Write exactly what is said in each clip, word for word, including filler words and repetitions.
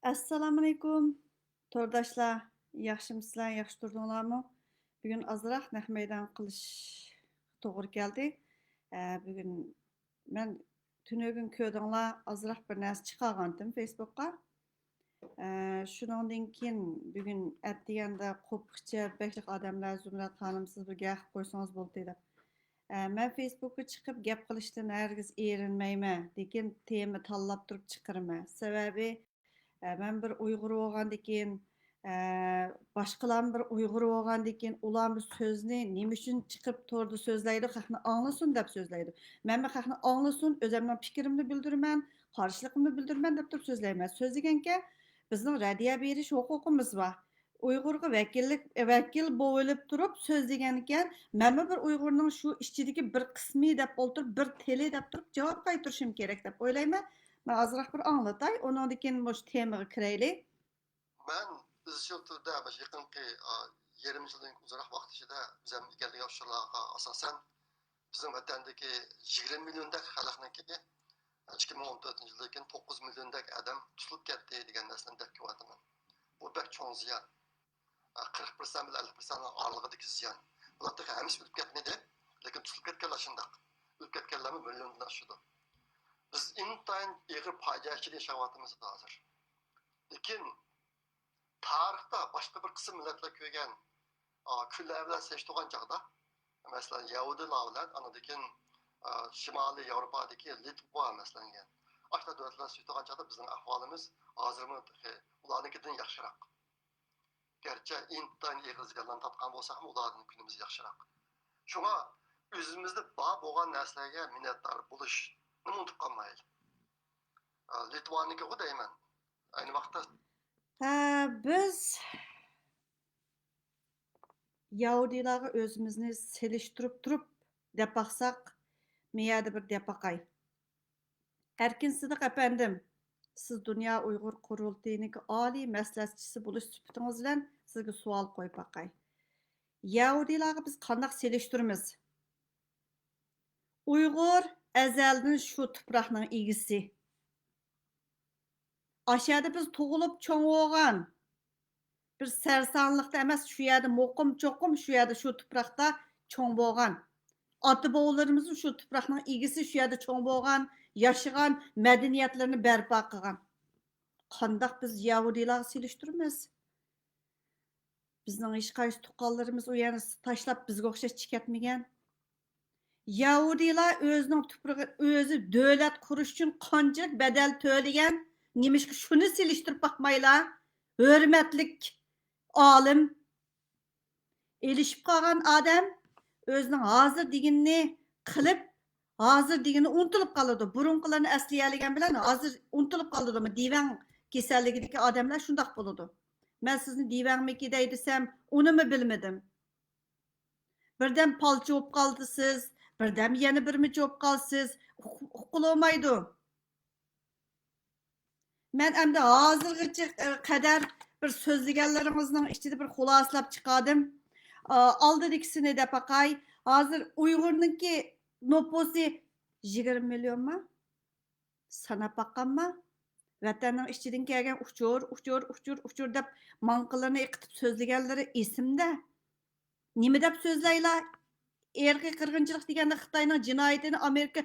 ئەسسالامۇئەلەيكۇم، تورداشلار. ياخشىمۇسىلەر؟ ياخشى تۇردۇڭلارمۇ؟ بۈگۈن ئازراق نەق مەيدان قىلىش توغرا كەلدى. ئە، بۈگۈن مەن تۈنۈگۈن كۆردۈڭلار، ئازراق بىر نەرسە چىقارغانتىم فېيسبۇكقا. ئە، شۇنىڭدىن كېيىن بۈگۈن ئەتىگەندە قوپقىچە بەكلىك ئادەملەر، زۇمرەت خانىم، سىز بىر گەپ قىلىپ قويسىڭىز بولدى دەپ. ئە، مەن فېيسبۇكقا چىقىپ گەپ قىلىشتىن ھەرگىز ئېرىنمەيمەن، لېكىن تېما تاللاپ تۇرۇپ چىقىرىمەن. سەۋەبى، ئە، مەن بىر ئۇيغۇر بولغاندىكىن، ئە، باشقىلارمۇ بىر ئۇيغۇر بولغاندىكىن، ئۇلارمۇ سۆزنى نېمە ئۈچۈن چىقىپ توردا سۆزلەيدۇ، خەقنى ئاڭلىسۇن دەپ سۆزلەيدۇ. مەنمۇ خەقنى ئاڭلىسۇن، ئۆزۈمنىڭ پىكرىمنى بىلدۈرىمەن، قارشىلىقىمنى بىلدۈرىمەن دەپ تۇرۇپ سۆزلەيمەن. سۆزلىگەنكەن، بىزنىڭ رەددىيە بېرىش ھوقۇقىمىز بار. ئۇيغۇرغا ۋەكىللىك، ۋەكىل بولۇپ تۇرۇپ سۆزلىگەنكەن، مەنمۇ بىر ئۇيغۇرنىڭ شۇ ئىچىدىكى بىر قىسمى دەپ ئولتۇرۇپ، بىر تىلى دەپ تۇرۇپ جاۋاب قايتۇرۇشۇم كېرەك دەپ ئويلايمەن. مەن ئازراق بىر ئاڭلىتاي، ئۇنىڭدىن كېيىن مۇشۇ تېمىغا كىرەيلى. مەن ئىزچىل تۈردە مۇشۇ يېقىنقى، ئا، يېرىم يىلدىن ئۇزۇنراق ۋاقىت ئىچىدە بىز ھەم ئىگىلىگەن ئۇچۇرلارغا ئاساسەن، بىزنىڭ ۋەتەندىكى يىگىرمە مىليوندەك خەلقنىڭكى ئىككى مىڭ ئون تۆتىنچى يىلدىن كېيىن توققۇز مىليوندەك ئادەم تۇتۇلۇپ كەتتى دېگەن نەرسىنى دەپ كېلىۋاتىمەن. بۇ بەك چوڭ زىيان. قىرىق پىرسەنت بىلەن ئەللىك پىرسەنتنىڭ ئارىلىقىدىكى زىيان. بۇلار تېخى ھەممىسى ئۆلۈپ كەتمىدى، لېكىن تۇتۇلۇپ كەتكەنلەر شۇنداق. ئۆلۈپ كەتكەنلەرمۇ مىليوندىن ئاشىدۇ. بىز ئىنتايىن ئېغىر پاجىئە ئىچىدە ياشاۋاتىمىز ھازىر. لېكىن تارىختا باشقا بىر قىسىم مىللەتلەر كۆرگەن، ئا، كۈنلەر بىلەن سېلىشتۇرغان چاغدا، مەسىلەن، يەھۇدىيلار بىلەن، ئاندىن كېيىن، ئا، شىمالىي ياۋروپادىكى لىتۋا، مەسىلەن، دېگەن ئاشۇنداق دۆلەتلەر سېلىشتۇرغان چاغدا بىزنىڭ ئەھۋالىمىز ھازىرمۇ تېخى ئۇلارنىڭكىدىن ياخشىراق. گەرچە ئىنتايىن ئېغىر زىيانلارنى تارتقان بولساقمۇ، ئۇلاردىن كۈنىمىز ياخشىراق. شۇڭا ئۆزىمىزدە بار بولغان نەرسىلەرگە مىننەتدار بولۇشنى ئۇنتۇپ قالمايلى. ئا، لىتۋانىكىغۇ دەيمەن. ئەينى ۋاقىتتا ھە، بىز يەھۇدىيلارغا ئۆزىمىزنى سېلىشتۇرۇپ تۇرۇپ دەپ باقساق، مەيەردە بىر دەپ باقاي. ئەركىن سىدىق ئەپەندىم، سىز دۇنيا ئۇيغۇر قۇرۇلتىيىنىڭكى ئالىي مەسلىھەتچىسى بولۇش سۈپىتىڭىز بىلەن سىزگە سوئال قويۇپ باقاي. يەھۇدىيلارغا بىز قانداق سېلىشتۇرىمىز؟ ئۇيغۇر ئەزەلدىن شۇ تۇپراقنىڭ ئىگىسى. ئاشۇ يەردە بىز تۇغۇلۇپ چوڭ بولغان. بىر سەرسانلىقتا ئەمەس، شۇ يەردە مۇقىم چوقۇم، شۇ يەردە، شۇ تۇپراقتا چوڭ بولغان. ئاتا-بوۋىلىرىمىزمۇ شۇ تۇپراقنىڭ ئىگىسى، شۇ يەردە چوڭ بولغان، ياشىغان، مەدەنىيەتلىرىنى بەرپا قىلغان. قانداق بىز يەھۇدىيلارغا سېلىشتۇرىمىز؟ بىزنىڭ ھېچقايسى تۇغقانلىرىمىز ئۇ يەرنى تاشلاپ بىزگە ئوخشاش چىقىپ كەتمىگەن. يەھۇدىيلار ئۆزىنىڭ تۇپرىقى، ئۆزى دۆلەت قۇرۇش ئۈچۈن قانچىلىك بەدەل تۆلىگەن؟ نېمىشقا شۇنى سېلىشتۇرۇپ باقمايلا؟ ھۆرمەتلىك ئالىم، ئېلىشىپ قالغان ئادەم ئۆزىنىڭ ھازىر دېگىنىنى قىلىپ، ھازىر دېگىنىنى ئۇنتۇلۇپ قالىدۇ. بۇرۇنقىلارنى ئەسلىيەلىگەن بىلەن ھازىر ئۇنتۇلۇپ قالىدۇ. دىۋەڭ كېسەللىكىدىكى ئادەملەر شۇنداق بولىدۇ. مەن سىزنى دىۋەڭمىكى دەي دېسەم، ئۇنىمۇ بىلمىدىم. بىردەم پالچى بولۇپ قالدىسىز، بىردەم يەنە بىرمىچى بولۇپ قالىسىز. ئۇق-، ئۇقۇلمايدۇ. مەن ئەمدى ھازىرغىچە قەدەر بىر سۆزلىگەنلىرىڭىزنىڭ ئىچىدە بىر خۇلاسىلاپ چىقاردىم. ئالدىدىكىسىنى دەپ باقاي. ھازىر ئۇيغۇرنىڭكى نوپۇسى يىگىرمە مىليونما؟ ساناپ باققانما؟ ۋەتەننىڭ ئىچىدىن كەلگەن ئۇچۇر، ئۇچۇر، ئۇچۇر، ئۇچۇر دەپ ماڭقىلىرىنى ئېقىتىپ سۆزلىگەنلىرى ئېسىمدە. نېمە دەپ سۆزلەيلا؟ ئىرقىي قىرغىنچىلىق دېگەندە خىتاينىڭ جىنايىتىنى ئامېرىكا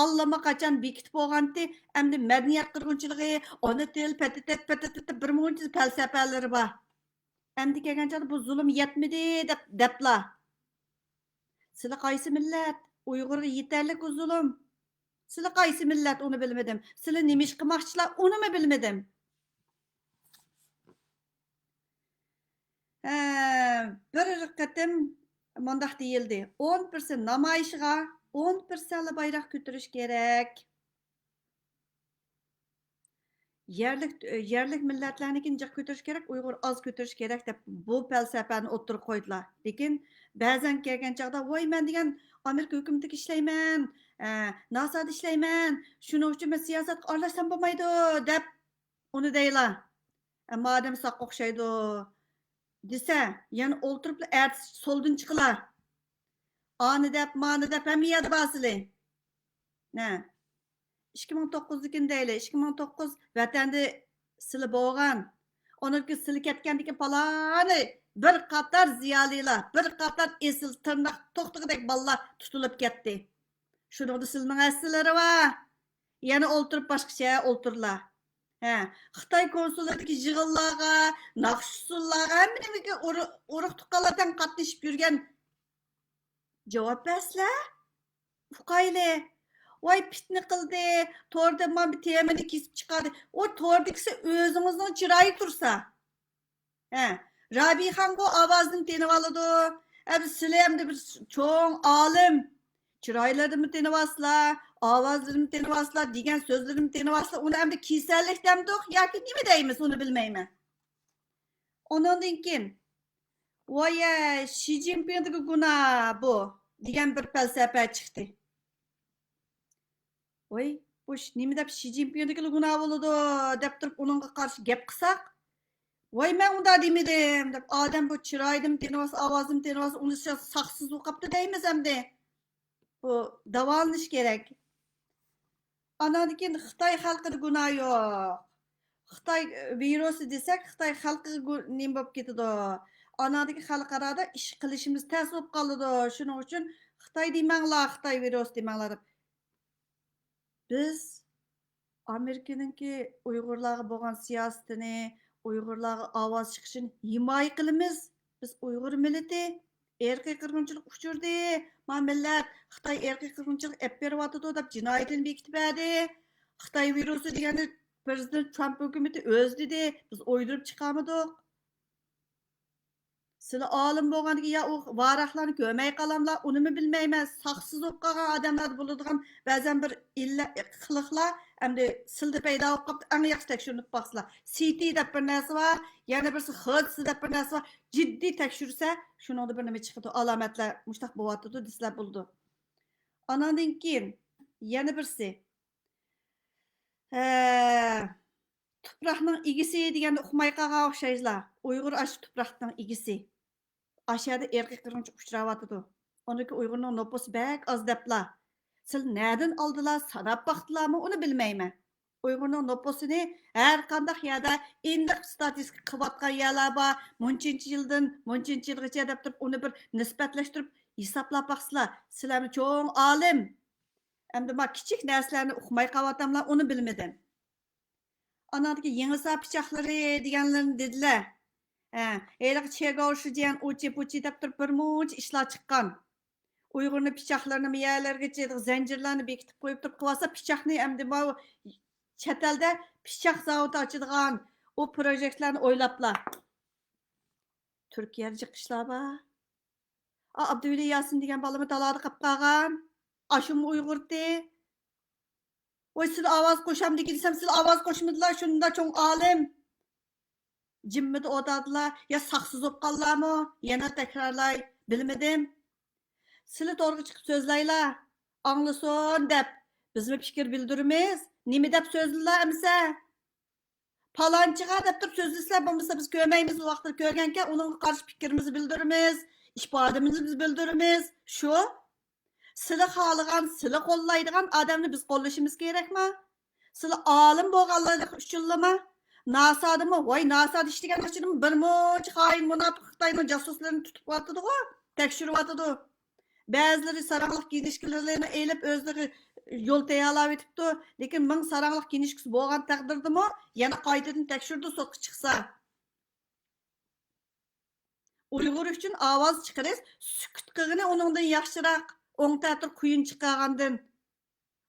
ئاللىماقاچان بېكىتىپ بولغانتى، ئەمدى مەدەنىيەت قىرغىنچىلىقى، ئانا تىل، پەتىتەت، پەتىتەت، بىر مۇنچە پەلسەپەلىرى بار. ئەمدى كەلگەن چاغدا بۇ زۇلۇم يەتمىدى دەپ، دەپلا. سىلى قايسى مىللەت؟ ئۇيغۇرغا يېتەرلىك ئۇ زۇلۇم. سىلى قايسى مىللەت؟ ئۇنى بىلمىدىم. سىلى نېمە ئىش قىلماقچىلار؟ ئۇنىمۇ بىلمىدىم. ھە، بىر قېتىم مۇنداق دېيىلدى، ئون پىرسەنت نامايىشىغا ئون پىرسەنتلا بايراق كۆتۈرۈش كېرەك. يەرلىك، يەرلىك مىللەتلەرنىڭكىنى جىق كۆتۈرۈش كېرەك، ئۇيغۇر ئاز كۆتۈرۈش كېرەك دەپ بۇ پەلسەپەنى ئوتتۇرىغا قويدىلار. لېكىن بەزەن كەلگەن چاغدا، ۋاي، مەن دېگەن ئامېرىكا ھۆكۈمىتىگە ئىشلەيمەن، ئە، ناسادا ئىشلەيمەن، شۇنىڭ ئۈچۈن مەن سىياسەتكە ئارىلاشسام بولمايدۇ دەپ ئۇنى دەيلا. ئەمما ئادەم ساققا ئوخشايدۇ دېسە، يەنە ئولتۇرۇپلا ئەتىسى سولدىن چىقىلا. ئانى دەپ، مانى دەپ ھەممە يەردە بارسىلى. نە؟ ئىككى مىڭ توققۇزدىكىنى دەيلى. ئىككى مىڭ توققۇز ۋەتەندە سىلى بولغان. ئۇنىڭدىن كېيىن سىلى كەتكەندىن كېيىن پالانى بىر قاتار زىيالىيلار، بىر قاتار ئېسىل تىرناق توختىغۇدەك بالىلار تۇتۇلۇپ كەتتى. شۇنىڭدا سىلىنىڭ ھەسسىلىرى بار. يەنە ئولتۇرۇپ باشقىچە ئولتۇرلا. ھە، خىتاي كونسۇلىدىكى يىغىنلارغا، ناخشا-ئۇسسۇللارغا، ھەممە نېمىگە ئۇرۇ-، ئۇرۇق تۇغقانلاردەك قاتنىشىپ يۈرگەن جاۋاب بەرسىلە. ئۇقايلى. ۋاي، پىتنە قىلدى، توردا مانا بىر تېمىنى كېسىپ چىقاردى. ئۇ توردىكىسى ئۆزىڭىزنىڭ چىرايى تۇرسا. ھە، رابىيخانغۇ ئاۋازىنى تېنىۋالىدۇ. ئەمدى سىلى ئەمدى بىر چوڭ ئالىم. چىرايلىرىنىمۇ تېنىۋالسىلا، ئاۋازلىرىنىمۇ تېنىۋالسىلا، دېگەن سۆزلىرىنىمۇ تېنىۋالسىلا، ئۇنى ئەمدى كېسەللىك دەمدۇق ياكى نېمە دەيمىز، ئۇنى بىلمەيمەن. ئۇنىڭدىن كېيىن، ۋايە، شى جىنپىڭدىكى گۇناھ بۇ، دېگەن بىر پەلسەپە چىقتى. ۋاي، بۇ ش-، نېمە دەپ شى جىنپىڭدىكىلا گۇناھ بولىدۇ دەپ تۇرۇپ ئۇنىڭغا قارشى گەپ قىلساق، ۋاي، مەن ئۇنداق دېمىدىم دەپ، ئادەم بۇ چىرايىدىمۇ تېنىۋالسا، ئاۋازىمۇ تېنىۋالسا، ئۇنى ساقسىز بولۇپ قاپتۇ دەيمىز ئەمدى. بۇ داۋالىنىش كېرەك. ئاناندىن كېيىن خىتاي خەلقىدە گۇناھ يوق. خىتاي، ئى، ۋىرۇسى دېسەك، خىتاي خەلقىگە گۇ-، نېمە بولۇپ كېتىدۇ. ئاناندىكى خەلقئارادا ئىش قىلىشىمىز تەس بولۇپ قالىدۇ. شۇنىڭ ئۈچۈن خىتاي دېمەڭلار، خىتاي ۋىرۇسى دېمەڭلار دەپ. بىز ئامېرىكىنىڭكى ئۇيغۇرلارغا بولغان سىياسىتىنى، ئۇيغۇرلارغا ئاۋاز چىقىشىنى ھىمايە قىلىمىز. بىز ئۇيغۇر مىللىتى ئىرقىي قىرغىنچىلىق ئۇچرىدى. ما مىللەت خىتاي ئىرقىي قىرغىنچىلىق ئېلىپ بېرىۋاتىدۇ دەپ جىنايىتىنى بېكىتىپ بەردى. خىتاي ۋىرۇسى دېگەننى پىرېزىدېنت ترامپ ھۆكۈمىتى ئۆزى دېدى. بىز ئويدۇرۇپ چىقارمىدۇق. سىلى ئالىم بولغاندىكىن يا ئۇ ۋاراقلارنى كۆرمەي قالاملا، ئۇنىمۇ بىلمەيمەن. ساقسىز بولۇپ قالغان ئادەملەردە بولىدىغان بەزەن بىر ئىللە-، قىلىقلار ئەمدى سىلىدە پەيدا بولۇپ قاپتۇ، ئەڭ ياخشى تەكشۈرۈنۈپ باقسىلا. سىتى دەپ بىر نەرسە بار، يەنە بىرسى خېرتس دەپ بىر نەرسە بار. جىددىي تەكشۈرسە، شۇنىڭدا بىر نېمە چىقىدۇ، ئالامەتلەر مۇشتاق بولۇۋاتىدۇ دېسىلە بولىدۇ. ئاناندىن كېيىن يەنە بىرسى، ھە، تۇپراقنىڭ ئىگىسى دېگەننى ئۇقماي قالغان ئوخشايسىلەر. ئۇيغۇر ئاشۇ تۇپراقنىڭ ئىگىسى. ئاشۇ يەردە ئىرقىي قىرغىنچىلىق ئۇچراۋاتىدۇ. ئۇنىڭكى ئۇيغۇرنىڭ نوپۇسى بەك ئاز دەپلا. سىلى نەدىن ئالدىلا، ساناپ باقتىلامۇ، ئۇنى بىلمەيمەن. ئۇيغۇرنىڭ نوپۇسىنى ھەر قانداق يەردە ئېنىق ستاتىستىكا قىلىۋاتقان يەرلەر بار. مۇنچىنچە يىلدىن مۇنچىنچە يىلغىچە دەپ تۇرۇپ، ئۇنى بىر نىسبەتلەشتۈرۈپ ھېسابلاپ باقسىلا. سىلەرمۇ چوڭ ئالىم. ئەمدى ما كىچىك نەرسىلەرنى ئۇقماي قالىۋاتاملا، ئۇنى بىلمىدىم. ئاناندىكى يېڭىسار پىچاقلىرى دېگەنلىرىنى دېدىلە. ھە، ھېلىقى چېگاۋ شىجيەن ئۇچى پۇچى دەپ تۇرۇپ بىر مۇنچە ئىشلار چىققان. ئۇيغۇرنى پىچاقلىرىنى مىيەلەرگىچە زەنجىرلەرنى بېكىتىپ قويۇپ تۇرۇپ قىلىۋالسا، پىچاقنى ئەمدى ماۋۇ چەت ئەلدە پىچاق زاۋۇتى ئاچىدىغان ئۇ پروژېكتلارنى ئويلاپلا. تۈركىيەدە جىق ئىشلار بار. ئا، ئابدۇۋەلى ياسىن دېگەن بالىمۇ تالادا قاپ قالغان. ئاشۇمۇ ئۇيغۇرتى. ۋاي، سىلى ئاۋاز قوشامدىكى دېسەم، سىلى ئاۋاز قوشمىدىلا، شۇنداق چوڭ ئالىم. جىممىدە ئولتۇردىلا، يا ساقسىز بولۇپ قالدىلارمۇ؟ يەنە تەكرارلاي، بىلمىدىم. سىلى تورغا چىقىپ سۆزلەيلا، ئاڭلىسۇن دەپ، بىزمۇ پىكىر بىلدۈرىمىز. نېمە دەپ سۆزلىلا ئەمىسە؟ پالانچىغا دەپ تۇرۇپ سۆزلىسىلە، بولمىسا بىز كۆرمەيمىز، ۋاقتىدا كۆرگەنكەن ئۇنىڭغا قارشى پىكرىمىزنى بىلدۈرىمىز، ئىپادىمىزنى بىز بىلدۈرىمىز. شۇ. سىلى خالىغان، سىلى قوللايدىغان ئادەمنى بىز قوللىشىمىز كېرەكما؟ سىلى ئالىم بولغانلىقى ئۈچۈنلىما؟ ناسادىمۇ، ۋاي، ناسادا ئىشلىگەن ئىچىدىمۇ بىر مۇنچە خائىن، مۇناپىق خىتاينىڭ جاسۇسلىرىنى تۇتۇپ ياتىدىغۇ، تەكشۈرۈۋاتىدۇ. بەزىلىرى ساراڭلىق كىنىشكىلىرىنى ئېلىپ ئۆزلىرى يول تەييارلاۋېتىپتۇ. لېكىن مىڭ ساراڭلىق كىنىشكىسى بولغان تەقدىردىمۇ يەنە قايتىدىن تەكشۈرىدۇ، سوتقا چىقسا. ئۇيغۇر ئۈچۈن ئاۋاز چىقىرىش، سۈكۈت قىلغىنى ئۇنىڭدىن ياخشىراق، ئوڭ تەتۈر قۇيۇن چىقارغاندىن.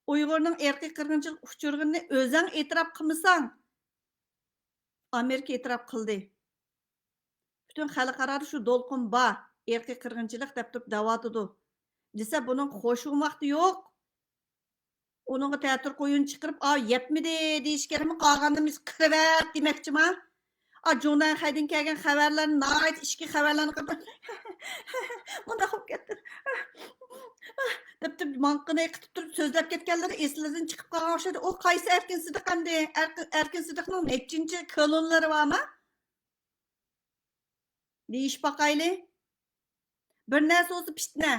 ئۇيغۇرنىڭ ئىرقىي قىرغىنچىلىققا ئۇچرىغىنىنى ئۆزەڭ ئېتىراپ قىلمىساڭ، ئامېرىكا ئېتىراپ قىلدى. پۈتۈن خەلقئارادا شۇ دولقۇن بار، ئىرقىي قىرغىنچىلىق دەپ تۇرۇپ دەۋاتىدۇ دېسە، بۇنىڭغا خوش بولماقتا يوق. ئۇنىڭغا تەتۈر قۇيۇن چىقىرىپ، ئاۋۇ يەتمىدى دېيىش كېرەكمۇ، قالغاننى بىز قىرىۋەت دېمەكچىما؟ ئا، جۇڭنەنخەيدىن كەلگەن خەۋەرلەرنى، ناھايىتى ئىچكى خەۋەرلەرنى قىلىپ، مۇنداق بولۇپ كەتتى دەپ تۇرۇپ، ماڭقىنى قىتىپ تۇرۇپ سۆزلەپ كەتكەنلىرى ئېسىدىن چىقىپ قالغان ئوخشايدۇ. ئۇ قايسى ئەركىن سىدىق ئەمدى؟ ئەركىن، ئەركىن سىدىقنىڭ نەچچىنچى كولونلىرى بارما؟ دېيىشىپ باقايلى. بىر نەرسە بولسا پىتنە.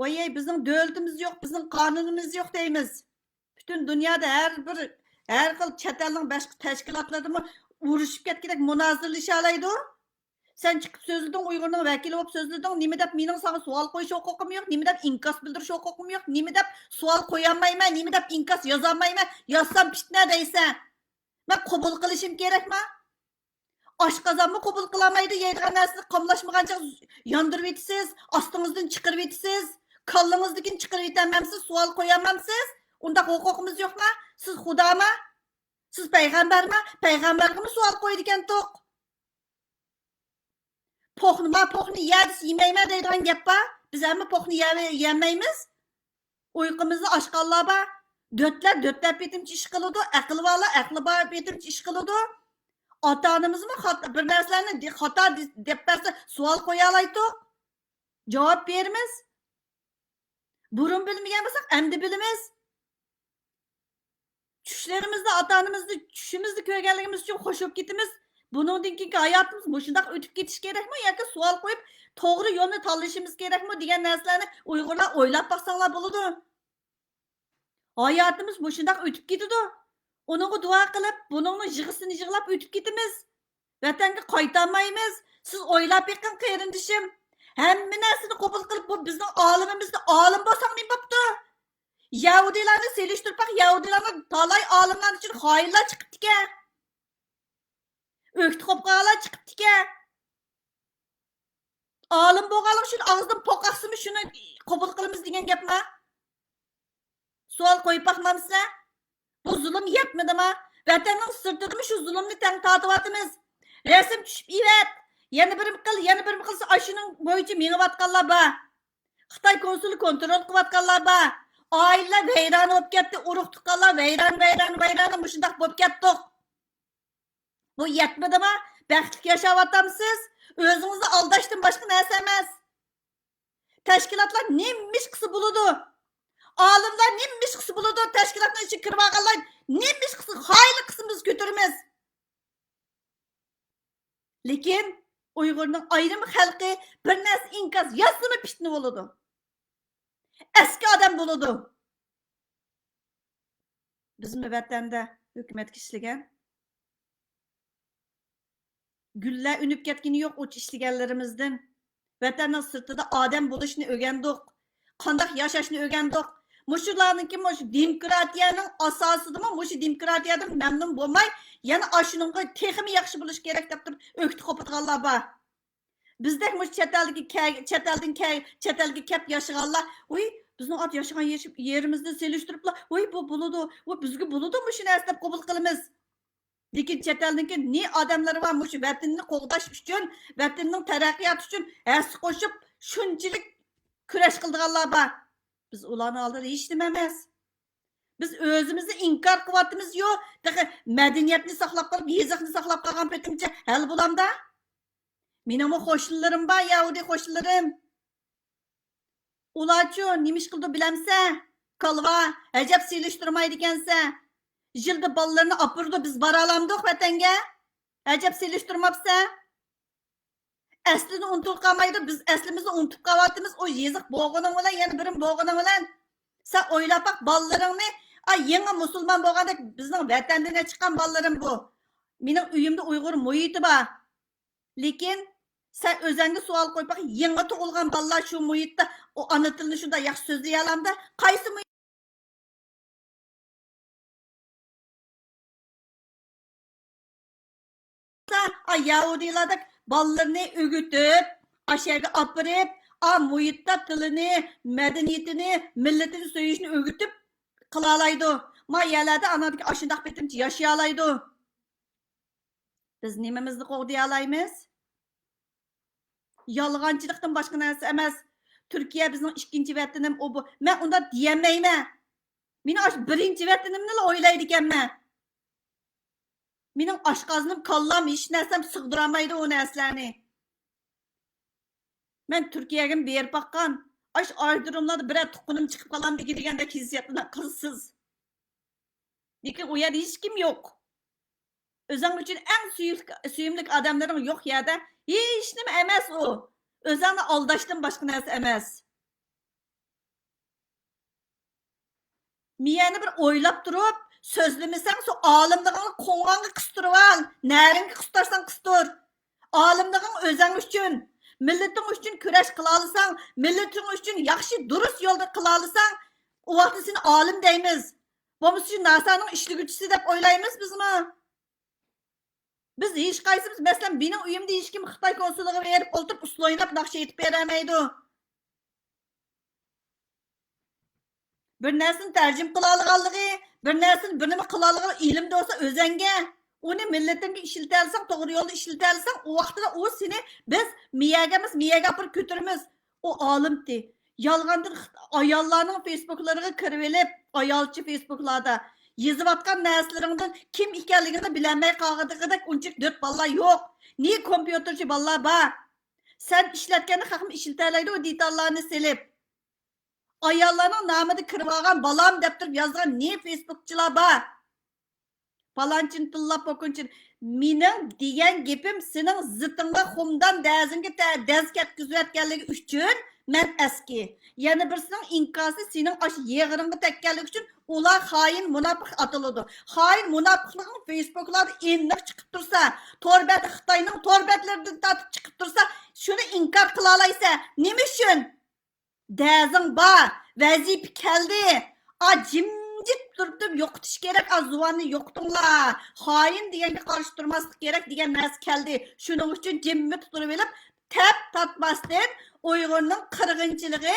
ۋايەي، بىزنىڭ دۆلىتىمىز يوق، بىزنىڭ قانۇنىمىز يوق دەيمىز. پۈتۈن دۇنيادا ھەر بىر ھەر خىل چەت ئەلنىڭ باشقا تەشكىلاتلىرىدىمۇ ئۇرۇشۇپ كەتكۈدەك مۇنازىرىلىشالايدۇ. سەن چىقىپ سۆزلىدىڭ، ئۇيغۇرنىڭ ۋەكىلى بولۇپ سۆزلىدىڭ، نېمە دەپ مېنىڭ ساڭا سوئال قويۇش ھوقۇقۇم يوق، نېمە دەپ ئىنكاس بىلدۈرۈش ھوقۇقۇم يوق، نېمە دەپ سوئال قويالمايمەن، نېمە دەپ ئىنكاس يازالمايمەن، يازسام پىتنە دەيسەن. مەن قوبۇل قىلىشىم كېرەكما؟ ئاشقازانمۇ قوبۇل قىلالمايدۇ، يەيدىغان نەرسىنى قاملاشمىغانچە ياندۇرۇۋېتىسىز، ئاستىڭىزدىن چىقىرىۋېتىسىز، كاللىڭىزدىكىنى چىقىرىۋېتەلمەمسىز، سوئال قويالمامسىز؟ ئۇنداق ھوقۇقىمىز يوقما؟ سىز خۇداما؟ سىز پەيغەمبەرما؟ پەيغەمبەرگىمۇ سوئال قويىدىكەنتۇق. پوخنىما، پوخنى يە دېسە يېمەيمەن دەيدىغان گەپ بار. بىز ھەممە پوخنى يە-، يېمەيمىز. ئۇيقۇمىزنى ئاچقانلار بار. دۆتلەر دۆتلەپ بېتىمچە ئىش قىلىدۇ، ئەقلى بارلار ئەقلى بار بېتىمچە ئىش قىلىدۇ. ئاتا-ئانىمىزمۇ خاتا، بىر نەرسىلەرنى دې-، خاتا دې-، دەپ بەرسە، سوئال قويالايتتۇق. جاۋاب بېرىمىز. بۇرۇن بىلمىگەن بولساق، ئەمدى بىلىمىز. چۈشلىرىمىزدە ئاتا-ئانىمىزنى چۈشىمىزدە كۆرگەنلىكىمىز ئۈچۈن خوش بولۇپ كېتىمىز. بۇنىڭدىن كېيىنكى ھاياتىمىز مۇشۇنداق ئۆتۈپ كېتىشى كېرەكمۇ ياكى سوئال قويۇپ، توغرا يولنى تاللىشىمىز كېرەكمۇ دېگەن نەرسىلەرنى ئۇيغۇرلار ئويلاپ باقساڭلار بولىدۇ. ھاياتىمىز مۇشۇنداق ئۆتۈپ كېتىدۇ. ئۇنىڭغا دۇئا قىلىپ، بۇنىڭنىڭ يىغىسىنى يىغلاپ ئۆتۈپ كېتىمىز. ۋەتەنگە قايتالمايمىز. سىز ئويلاپ بېقىڭ، قېرىندىشىم. ھەممە نەرسىنى قوبۇل قىلىپ، بۇ بىزنىڭ ئالىمىمىزدە ئالىم بولساڭ نېمە بوپتۇ؟ يەھۇدىيلارنى سېلىشتۇرۇپ باق، يەھۇدىيلارنىڭ تالاي ئالىملارنىڭ ئىچىدە خائىنلار چىقىپتىكەن. ئۆكتە قوپقانلار چىقىپتىكەن. ئالىم بولغانلىقى ئۈچۈن ئاغزىدىن پوق ئاقسىمۇ شۇنى قوبۇل قىلىمىز دېگەن گەپما؟ سوئال قويۇپ باقمامسىلەر؟ بۇ زۇلۇم يەتمىدىما؟ ۋەتەننىڭ سىرتىدىمۇ شۇ زۇلۇمنى تەڭ تارتىۋاتىمىز. رەسىم چۈشۈپ ئېۋەت، يەنە بىرىمۇ قىل، يەنە بىرىمۇ قىلسا، ئاشۇنىڭ بويىچە مېڭىۋاتقانلار بار. خىتاي كونسۇلى كونترول قىلىۋاتقانلار بار. ئائىلىلەر ۋەيران بولۇپ كەتتى، ئۇرۇق تۇغقانلار ۋەيران، ۋەيران، ۋەيران، مۇشۇنداق بولۇپ كەتتۇق. بۇ يەتمىدىما؟ بەختلىك ياشاۋاتامسىز؟ ئۆزىڭىزنى ئالداشتىن باشقا نەرسە ئەمەس. تەشكىلاتلار نېمە ئىش قىلسا بولىدۇ؟ ئالىملار نېمە ئىش قىلسا بولىدۇ؟ تەشكىلاتنىڭ ئىچىگە كىرىۋالغانلار نېمە ئىش قىلسا، خائىنلىق قىلسا بىز كۆتۈرىمىز. لېكىن ئۇيغۇرنىڭ ئايرىم خەلقى بىر نەرسە ئىنكاس يازسىمۇ پىتنە بولىدۇ. ئەسكى ئادەم بولىدۇ. بىزمۇ ۋەتەندە ھۆكۈمەتكە ئىشلىگەن. گۈللەر ئۈنۈپ كەتكىنى يوق ئۇ ئىشلىگەنلىرىمىزدىن. ۋەتەننىڭ سىرتىدا ئادەم بولۇشنى ئۆگەندۇق. قانداق ياشاشنى ئۆگەندۇق. مۇشۇلارنىڭكى مۇشۇ دېموكراتىيەنىڭ ئاساسىدىمۇ مۇشۇ دېموكراتىيەدىن مەمنۇن بولماي، يەنە ئاشۇنىڭغا تېخىمۇ ياخشى بولۇشى كېرەك دەپ تۇرۇپ ئۆكتە قوپىدىغانلار بار. بىزدەك مۇشۇ چەت ئەلدىكى كە-، چەت ئەلدىن كە-، چەت ئەلگە كەپ ياشىغانلار، ۋۇي، بىزنىڭ ئات ياشىغان يېشى-، يېرىمىزدىن سېلىشتۇرۇپلا، ۋۇي، بۇ بولىدۇ، ۋۇ بىزگە بولىدۇ مۇشۇ نەرسە دەپ قوبۇل قىلىمىز. لېكىن چەت ئەلنىڭكى نى ئادەملىرى بار، مۇشۇ ۋەتىنىنى قوغداش ئۈچۈن، ۋەتىنىنىڭ تەرەققىياتى ئۈچۈن ھەسسە قوشۇپ، شۇنچىلىك كۈرەش قىلىدىغانلار بار. بىز ئۇلارنىڭ ئالدىدا ھېچنېمە ئەمەس. بىز ئۆزىمىزنى ئىنكار قىلىۋاتىمىز-يۇ، تېخى مەدەنىيەتنى ساقلاپ قېلىپ، يېزىقنى ساقلاپ قالغان پېتىمچە ھەل بولامدا؟ مېنىڭمۇ قوشنىلىرىم بار، يەھۇدىي قوشنىلىرىم. ئۇلارچۇ نېمە ئىش قىلىدۇ بىلەمسە؟ كالۋا، ئەجەب سېلىشتۇرمايدىكەنسە. يىلدا بالىلىرىنى ئاپىرىدۇ، بىز بارالامدۇق ۋەتەنگە؟ ئەجەب سېلىشتۇرماپسە؟ ئەسلىنى ئۇنتۇپ قالمايدۇ، بىز ئەسلىمىزنى ئۇنتۇپ قالىۋاتىمىز. ئۇ يېزىق بولغىنىڭ بىلەن، يەنە بىرىم بولغىنىڭ بىلەن. سەن ئويلاپ باق، بالىلىرىڭنى، ئا، يېڭى مۇسۇلمان بولغاندەك، بىزنىڭ ۋەتەندىن چىققان بالىلىرىم بۇ. مېنىڭ ئۆيۈمدە ئۇيغۇر مۇھىتى بار. لېكىن سەن ئۆزەڭگە سوئال قويۇپ باق، يېڭى تۇغۇلغان بالىلار شۇ مۇھىتتا ئۇ ئانا تىلىنى شۇنداق ياخشى سۆزلىيەلەمدۇ؟ قايسى مۇھىت؟ ئا، يەھۇدىيلاردەك بالىلىرىنى ئۆگىتىپ، ئاشۇ يەرگە ئاپىرىپ، ئا، مۇھىتتا تىلىنى، مەدەنىيىتىنى، مىللىتىنى سۆيۈشنى ئۆگىتىپ قىلالايدۇ. ما يەرلەردە ئاناندىكى ئاشۇنداق پېتىمچە ياشىيالايدۇ. بىز نېمىمىزنى قوغدىيالايمىز؟ يالغانچىلىقتىن باشقا نەرسە ئەمەس. تۈركىيە بىزنىڭ ئىككىنچى ۋەتىنىم، ئۇ بۇ. مەن ئۇنداق دېيەلمەيمەن. مېنىڭ ئاشۇ بىرىنچى ۋەتىنىمنىلا ئويلايدىكەنمەن. مېنىڭ ئاشقازىنىم، كاللام، ھېچ نەرسەم سىغدۇرالمايدۇ ئۇ نەرسىلەرنى. مەن تۈركىيەگىمۇ بېرىپ باققان. ئاشۇ ئايرودروملاردا بىرەر تۇغقىنىم چىقىپ قالامدىكىن دېگەندەك ھېسسىياتنى قىلىسىز. لېكىن ئۇ يەردە ھېچكىم يوق. ئۆزۈڭ ئۈچۈن ئەڭ سۆيۈملۈك، سۆيۈملۈك ئادەملىرىڭ يوق يەردە ھېچنېمە ئەمەس ئۇ. ئۆزۈڭنى ئالداشتىن باشقا نەرسە ئەمەس. مىيەنى بىر ئويلاپ تۇرۇپ، سۆزلىمىسەڭ، شۇ ئالىملىقىڭنى قوڭغاڭغا قىستۇرۇۋال. نەرىڭگە قىستۇرساڭ قىستۇر. ئالىملىقىڭ ئۆزۈڭ ئۈچۈن، مىللىتىڭ ئۈچۈن كۈرەش قىلالىساڭ، مىللىتىڭ ئۈچۈن ياخشى، دۇرۇس يولدا قىلالىساڭ، ئۇ ۋاقىتتا سېنى ئالىم دەيمىز. بولمىسا شۇ ناسانىڭ ئىشلىگۈچىسى دەپ ئويلايمىز بىزمۇ. بىز ھېچقايسىمىز، مەسىلەن، مېنىڭ ئۆيۈمدە ھېچكىم خىتاي كونسۇلىغا بېرىپ ئولتۇرۇپ ئۇسسۇل ئويناپ ناخشا ئېيتىپ بېرەلمەيدۇ. بىر نەرسىنى تەرجىمە قىلالىغانلىقى، بىر نەرسىنى، بىر نېمە قىلالىغانلىقى ئېلىمدە بولسا ئۆزەڭگە. ئۇنى مىللىتىڭگە ئىشلىتەلىسەڭ، توغرا يولدا ئىشلىتەلىسەڭ، ئۇ ۋاقتىدا ئۇ سېنى، بىز مىيەگە ئەمەس، مىيەگە ئاپىرىپ كۆتۈرىمىز. ئۇ ئالىمتى. يالغاندىن خىت-، ئاياللارنىڭ فېيسبۇكلىرىغا كىرىۋېلىپ، ئايالچە فېيسبۇكلاردا يېزىۋاتقان نەرسىلىرىڭدىن كىم ئىكەنلىكىڭنى بىلەلمەي قالغىدىغىدەك ئۇنچىلىك دۆت بالىلار يوق. نى كومپيۇتېرچى بالىلار بار. سەن ئىشلەتكەندە خەقمۇ ئىشلىتەلەيدۇ ئۇ دېتاللارنى سېلىپ. ئاياللارنىڭ نامىدا كىرىۋالغان بالام دەپ تۇرۇپ يازغان نى فېيسبۇكچىلار بار. پالانچىنى تىللاپ، پوكۇنچىنى. مېنىڭ دېگەن گېپىم سېنىڭ زىتىڭغا خۇمدان دەزىڭگە تە-، دەز كەتكۈزۈۋەتكەنلىكى ئۈچۈن مەن ئەسكى. يەنە بىرسىنىڭ ئىنكاسى سېنىڭ ئاشۇ يېغىرىڭغا تەگكەنلىكى ئۈچۈن ئۇلار خائىن، مۇناپىق ئاتىلىدۇ. خائىن، مۇناپىقلىقىڭ فېيسبۇكلاردا ئېنىق چىقىپ تۇرسا، تور بەت-، خىتاينىڭ تور بەتلىرىدىن تارتىپ چىقىپ تۇرسا، شۇنى ئىنكار قىلالايسەن. نېمە ئۈچۈن؟ دەزىڭ بار، ۋەزىپە كەلدى. ئا، جىمجىت تۇرۇپ تۇرۇپ يوقىتىش كېرەك، ئا، زۇۋاننى يوقىتىڭلار. خائىن دېگەنگە قارشى تۇرماسلىق كېرەك دېگەن نەرسە كەلدى. شۇنىڭ ئۈچۈن جىممىت تۇرۇۋېلىپ، تەپ تارتماستىن ئۇيغۇرنىڭ قىرغىنچىلىقى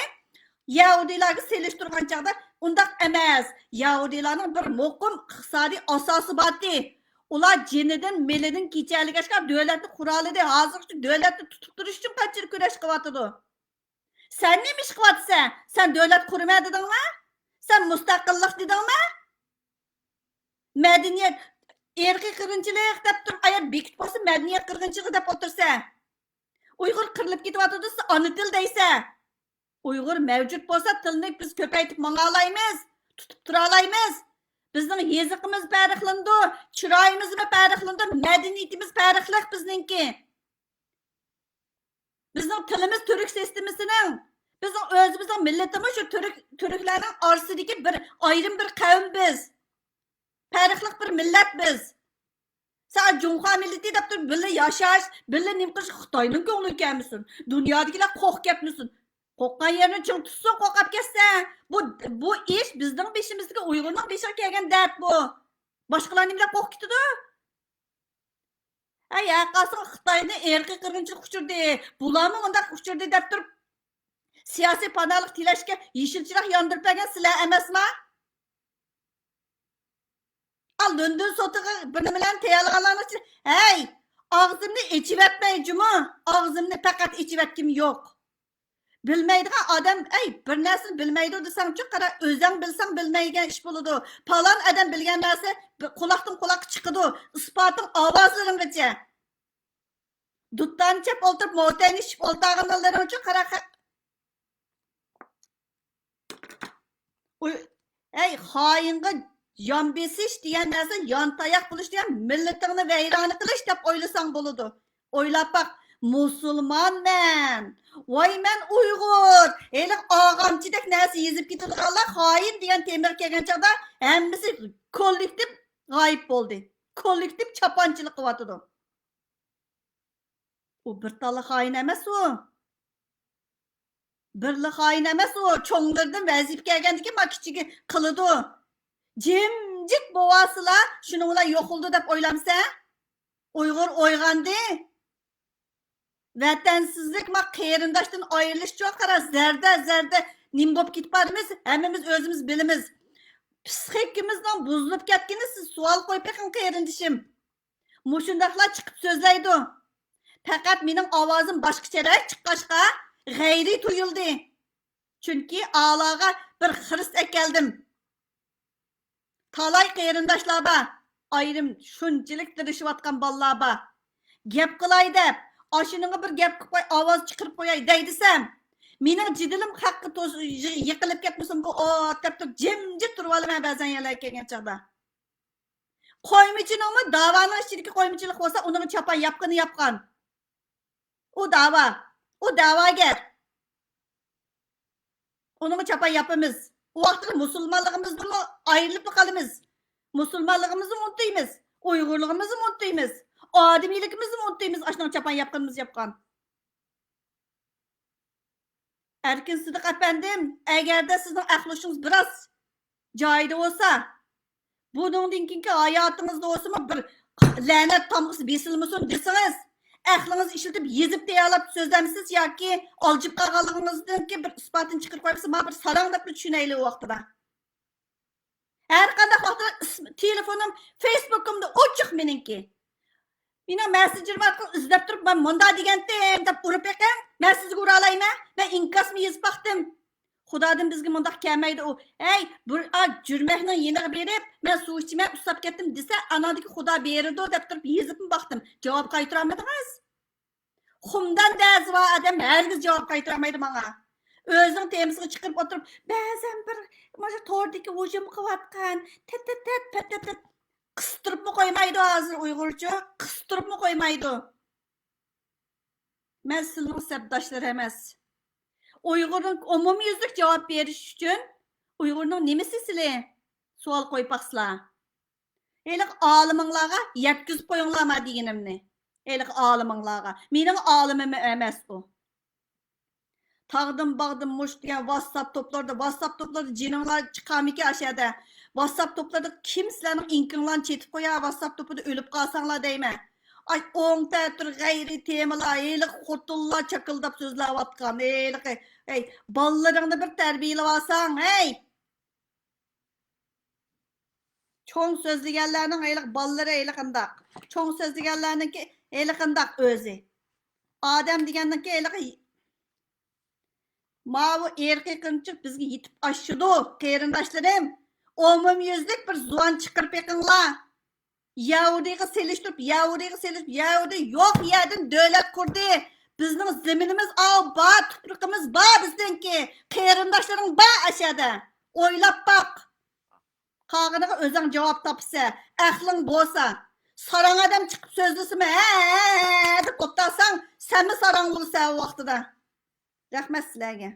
يەھۇدىيلارغا سېلىشتۇرغان چاغدا ئۇنداق ئەمەس. يەھۇدىيلارنىڭ بىر مۇقىم ئىقتىسادىي ئاساسى بارتى. ئۇلار جېنىدىن، مېلىدىن كېچەلىگەچكە دۆلەتنى قۇرالىدى. ھازىرغىچە دۆلەتنى تۇتۇپ تۇرۇش ئۈچۈن قانچىلىك كۈرەش قىلىۋاتىدۇ. سەن نېمە ئىش قىلىۋاتىسەن؟ سەن دۆلەت قۇرىمەن دېدىڭمۇ؟ سەن مۇستەقىللىق دېدىڭمۇ؟ مەدەنىيەت، ئىرقىي قىرغىنچىلىق دەپ تۇرۇپ، ئايا بېكىتىپ قويسا، مەدەنىيەت قىرغىنچىلىقى دەپ ئولتۇرسەن. ئۇيغۇر قىرىلىپ كېتىۋاتىدۇ، سەن ئانا تىل دەيسەن. ئۇيغۇر مەۋجۇت بولسا، تىلنى بىز كۆپەيتىپ ماڭالايمىز، تۇتۇپ تۇرالايمىز. بىزنىڭ يېزىقىمىز پەرقلىنىدۇ، چىرايىمىزمۇ پەرقلىنىدۇ، مەدەنىيىتىمىز پەرقلىق بىزنىڭكى. بىزنىڭ تىلىمىز تۈرك سىستېمىسىنىڭ، بىزنىڭ ئۆزىمىزنىڭ مىللىتىمۇ شۇ تۈرك، تۈركلەرنىڭ ئارىسىدىكى بىر ئايرىم بىر قەۋم بىز. پەرقلىق بىر مىللەت بىز. سەن جۇڭخۇا مىللىتى دەپ تۇرۇپ بىللە ياشاش، بىللە نېمە قىلىش خىتاينىڭ كۆڭلىگە كەلمىسۇن. دۇنيادىكىلەر قورقۇپ كەتمىسۇن. قورققان يېرىنى چىڭ تۇتسۇن، قورقۇپ كەتسە. بۇ، بۇ ئىش بىزنىڭ بېشىمىزدىكى ئۇيغۇرنىڭ بېشىغا كەلگەن دەرد بۇ. باشقىلار نېمە بىلەن قورقۇپ كېتىدۇ؟ ھەي، ھە قالسىڭ خىتاينى ئىرقىي قىرغىنچىلىق ئۇچۇردى، بۇلارمۇ مۇنداق ئۇچۇردى دەپ تۇرۇپ، سىياسىي پاناھلىق تىلەشكە يېشىل چىراغ ياندۇرۇپ بەرگەن سىلەر ئەمەسما؟ ئا، لوندون سوتىغا بىر نېمىلەرنى تەييارلىغانلارنىڭ ئىچىدە، ھەي، ئاغزىمنى ئېچىۋەتمەي جۇمۇ، ئاغزىمنى پەقەت ئېچىۋەتكۈم يوق. بىلمەيدىغان ئادەم، ئەي، بىر نەرسىنى بىلمەيدۇ دېسەڭچۇ، قارا، ئۆزەڭ بىلسەڭ بىلمەيدىغان ئىش بولىدۇ. پالان ئادەم بىلگەن نەرسە بىر قۇلاقتىن قۇلاققا چىقىدۇ. ئىسپاتىڭ ئاۋازلىرىڭغىچە. دۇتارنى چەپ ئولتۇرۇپ، موتەينى ئىچىپ ئولتۇرغانلىرىڭچۇ، قارا، خە-، ئۇي-، ئەي، خائىنغا يان بېسىش دېگەن نەرسە، يان تاياق بولۇش دېگەن مىللىتىڭنى ۋەيرانە قىلىش دەپ ئويلىساڭ بولىدۇ. ئويلاپ باق، مۇسۇلمانمەن، ۋاي مەن ئۇيغۇر، ھېلىقى ئاغامچىدەك نەرسە يېزىپ كېتىدىغانلار خائىن دېگەن تېمىغا كەلگەن چاغدا ھەممىسى كوللېكتىپ غايىب بولدى. كوللېكتىپ چاپانچىلىق قىلىۋاتىدۇ. ئۇ بىر تاللا خائىن ئەمەس ئۇ. بىرلا خائىن ئەمەس ئۇ. چوڭلىرىدىن ۋەزىپە كەلگەندىكىن ما كىچىكى قىلىدۇ. جىمجىت بوۋاسىلا شۇنىڭ بىلەن يوقىلىدۇ دەپ ئويلامسەن؟ ئۇيغۇر ئويغاندى. ۋەتەنسىزلىك ما قېرىنداشتىن ئايرىلىشچۇ، قارا، زەردە، زەردە نېمە بولۇپ كېتىپ بارىمىز؟ ھەممىمىز ئۆزىمىز بىلىمىز. پسىخىكىمىزنىڭ بۇزۇلۇپ كەتكىنى سىز سوئال قويۇپ بېقىڭ، قېرىندىشىم. مۇشۇنداقلار چىقىپ سۆزلەيدۇ. پەقەت مېنىڭ ئاۋازىم باشقىچەرەك چىققاچقا غەيرىي تۇيۇلدى. چۈنكى ئالارغا بىر خىرىس ئەكەلدىم. تالاي قېرىنداشلار بار. ئايرىم شۇنچىلىك تىرىشىۋاتقان بالىلار بار. گەپ قىلاي دەپ، ئاشۇنىڭغا بىر گەپ قىلىپ قوي، ئاۋاز چىقىرىپ قوياي دەي دېسەم، مېنىڭ جېدىلىم خەققە توس-، يىقىلىپ كەتمىسۇن بۇ ئوت دەپ تۇرۇپ جىمجىت تۇرۇۋالىمەن بەزەن يەرلەرگە كەلگەن چاغدا. قويمىچىنىڭمۇ داۋانىڭ ئىچىدىكى قويمىچىلىق بولسا، ئۇنىڭغا چاپان ياپقىنى ياپقان. ئۇ داۋا. ئۇ داۋاگەر. ئۇنىڭغا چاپان ياپىمىز. ئۇ ۋاقىتتا مۇسۇلمانلىقىمىزدىنمۇ ئايرىلىپلا قالىمىز. مۇسۇلمانلىقىمىزنى ئۇنتۇيمىز، ئۇيغۇرلۇقىمىزنى ئۇنتۇيمىز، ئادىمىيلىكىمىزنى ئۇنتۇيمىز، ئاشۇنىڭ چاپان ياپقىنىمىز ياپقان. ئەركىن سىدىق ئەپەندىم، ئەگەردە سىزنىڭ ئەقلى ھوشىڭىز بىراز جايىدا بولسا، بۇنىڭدىن كېيىنكى ھاياتىڭىزدا بولسىمۇ بىر لەنەت تامغىسى بېسىلمىسۇن دېسىڭىز، ئەقلىڭىزنى ئىشلىتىپ يېزىپ تەييارلاپ سۆزلەمسىز ياكى ئالجىپ قالغانلىقىڭىزدىنكى بىر ئىسپاتىنى چىقىرىپ قويمىسا، مانا بىر ساراڭ دەپلا چۈشىنەيلى ئۇ ۋاقتىدا. ھەر قانداق ۋاقىتتا ئىس-، تېلېفونۇم، فېيسبۇكۇمدا ئوچۇق مېنىڭكى. مېنىڭ مەسسېنجېرىم ئارقىلىق ئىزدەپ تۇرۇپ، مەن مۇنداق دېگەنتىم دەپ ئۇرۇپ بېقىڭ، مەن سىزگە ئۇرالايمەن. مەن ئىنكاسمۇ يېزىپ باقتىم. خۇدادىن بىزگە مۇنداق كەلمەيدۇ ئۇ. ھەي، بىر ئا، جۈرمەكنىڭ يېنىغا بېرىپ، مەن سۇ ئىچىمەن، ئۇسساپ كەتتىم دېسە، ئاناندىكى خۇدا بېرىدۇ دەپ تۇرۇپ يېزىپمۇ باقتىم. جاۋاب قايتۇرالمىدىڭىز. خۇمدان دەزى بار ئادەم ھەرگىز جاۋاب قايتۇرالمايدۇ ماڭا. ئۆزىنىڭ تېمىسىغا چىقىرىپ ئولتۇرۇپ، بەزەن بىر مانا توردىكى ھۇجۇم قىلىۋاتقان، تەت، تەت، تەت، پەت، پەت، پەت. قىستۇرۇپمۇ قويمايدۇ ھازىر ئۇيغۇرچە، قىستۇرۇپمۇ قويمايدۇ. مەن سىلىنىڭ سەپداشلىرى ئەمەس. ئۇيغۇرنىڭ ئومۇميۈزلۈك جاۋاب بېرىش ئۈچۈن ئۇيغۇرنىڭ نېمىسى سىلى؟ سوئال قويۇپ باقسىلا. ھېلىقى ئالىمىڭلارغا يەتكۈزۈپ قويۇڭلار ما دېگىنىمنى. ھېلىقى ئالىمىڭلارغا. مېنىڭ ئالىمىم ئەمەس ئۇ. تاغدىن باغدىن مۇشۇ دېگەن ۋاتساپ توپلىرىدا، ۋاتساپ توپلىرىدا جېنىڭلار چىقارمىكىن ئاشەدە؟ ۋاتساپ توپلىرىدا كىم سىلەرنىڭ ئىنكىڭلارنى چېتىپ قويار، ۋاتساپ توپىدا ئۆلۈپ قالساڭلار دەيمەن. ئاي، ئوڭ تەتۈر غەيرىي تېمىلار، ھېلىقى خوتۇنلار چاكىلداپ سۆزلەۋاتقان، ھېلىقى، ھەي، بالىلىرىڭنى بىر تەربىيەلىۋالساڭ، ھەي! چوڭ سۆزلىگەنلەرنىڭ ھېلىقى بالىلىرى ھېلىقىنداق. چوڭ سۆزلىگەنلەرنىڭكى ھېلىقىنداق ئۆزى. ئادەم دېگەننىڭكى ھېلىقى ماۋۇ ئىرقىي قىرغىنچىلىق بىزگە يېتىپ ئاشىدۇ، قېرىنداشلىرىم. ئومۇميۈزلۈك بىر زۇۋان چىقىرىپ بېقىڭلار. يەھۇدىيغا سېلىشتۇرۇپ، يەھۇدىيغا سېلىشتۇرۇپ، يەھۇدىي يوق يەردىن دۆلەت قۇردى. بىزنىڭ زېمىنىمىز ئاۋۇ بار، تۇپرىقىمىز بار بىزنىڭكى. قېرىنداشلىرىڭ بار ئاشەدە. ئويلاپ باق. قالغىنىغا ئۆزۈڭ جاۋاب تاپىسەن. ئەقلىڭ بولسا. ساراڭ ئادەم چىقىپ سۆزلىسىمۇ، ھە، ھە، ھە، ھە دەپ ئولتۇرساڭ، سەنمۇ ساراڭ بولىسەن ئۇ ۋاقتىدا. رەھمەت سىلەرگە.